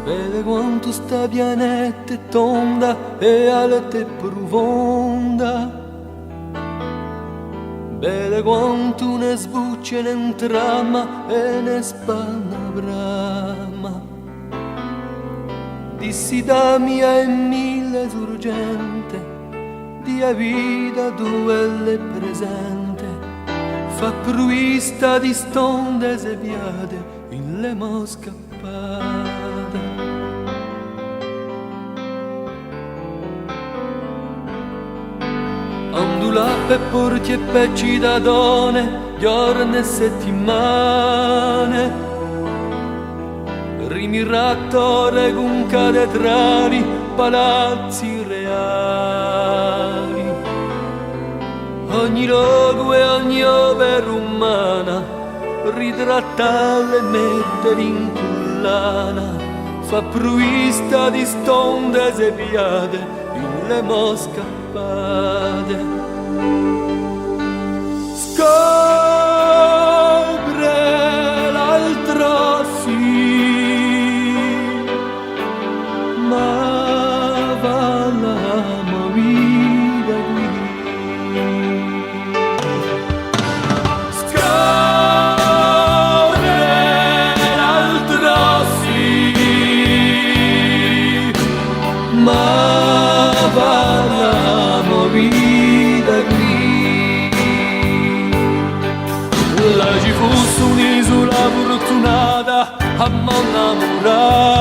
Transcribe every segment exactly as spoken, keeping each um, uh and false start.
Vede quantu sta pianeta hè tonda è alta è prufonda, vede quantu ne sbuccia, ne intrama è ne spanna brama. Di sti dami à e mille surgente, di a vita duve ella hè presente, fà pruvista di stonde se piade, in le mosche Andulà pè porchje è pè citatone, ghjorne è settimane, rimiratore cun catedrali, palazzi reali, ogni locu è ogni opera umana, ritrattale è mettele in cullana, fà pruvista di stonde se piade, in le mosche appade. Scopre l'altrò sì, ma va la movida quì. Scopre l'altrò sì, ma va la movida quì. Là ci fussi un'isula furtunata, a mo innamurata,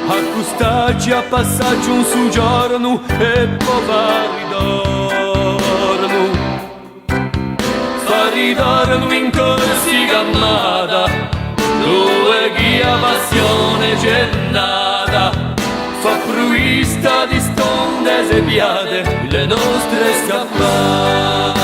accustacci à passacci un sughjornu è po fà ritornu. Fà ritornu in Corsica amata, duve chì a passione ci hè nata, fà pruvista di stonde se piade, le nostre scappate.